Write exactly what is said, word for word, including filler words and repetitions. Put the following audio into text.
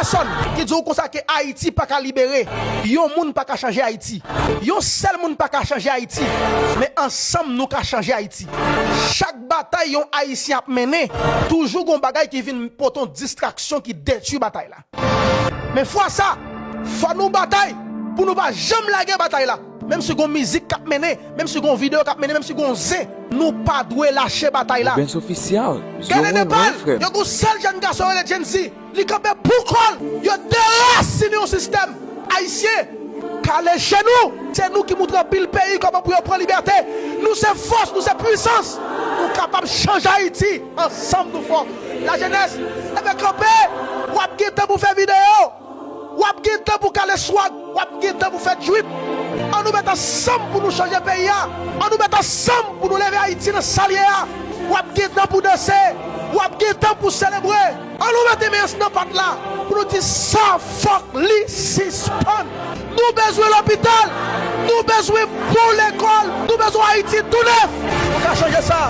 Sòn ki di w konsa ke Ayiti pa ka libere. Yon moun pa ka chanje Ayiti. Yon sèl moun pa ka chanje Ayiti. Men ansanm nou ka chanje Ayiti. Chak batay yon Ayisyen ap mennen, toujou gon bagay ki vin pote yon distraksyon ki detwi batay la. Men fwa sa, fò nou batay pou nou pa janm lage batay la. Menm si gon mizik k ap mennen, menm si gon videyo k ap mennen, menm si gon zen, nou pa dwe lache batay la. Gade Nepal, yo gon sèl jèn gason rele Gen Z. Li kanpe pou kò l. Yo derasinen yon sistèm. Ayisyen, kale je nou. Se nou ki moutre anpil peyi kòman pou yo pran libète. Nou se fòs, nou se pwisans. Nou kapab chanje Ayiti. Ansanm nou fò. Lajenès, leve kanpe. W ap gen tan pou fè videyo. W ap gen tan pou kale swag. W ap gen tan pou fè drip. Ann nou met ansanm pou nou chanje peyi a. Ann nou met ansanm pou nou leve Ayiti nan sa l ye a. W ap gen tan pou danse. W ap gen tan pou selebre. Ann nou mete men ansanm nan pat la pou nou di sa fòk li sispann. Nou bezwen lopital. Nou bezwen bon lekòl. Nou bezwen Ayiti tou nèf. Nou ka chanje sa.